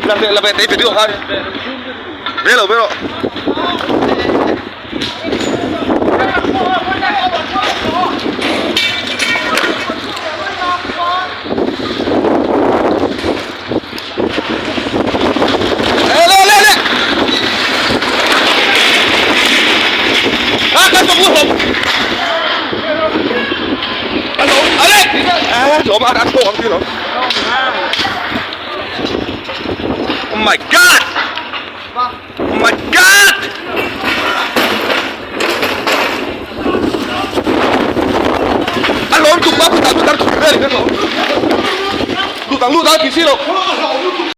La ve te video khan. Ve lo ve rawh. Le le le. Ah, kan tawk lu hom. Ale. Ah, lawm a an tawk ang ti lo. Oh my god. Oh my god. A lawm tuk ba pu ta pu tar vel ka lawm. Lu tang lu tang ti si lo.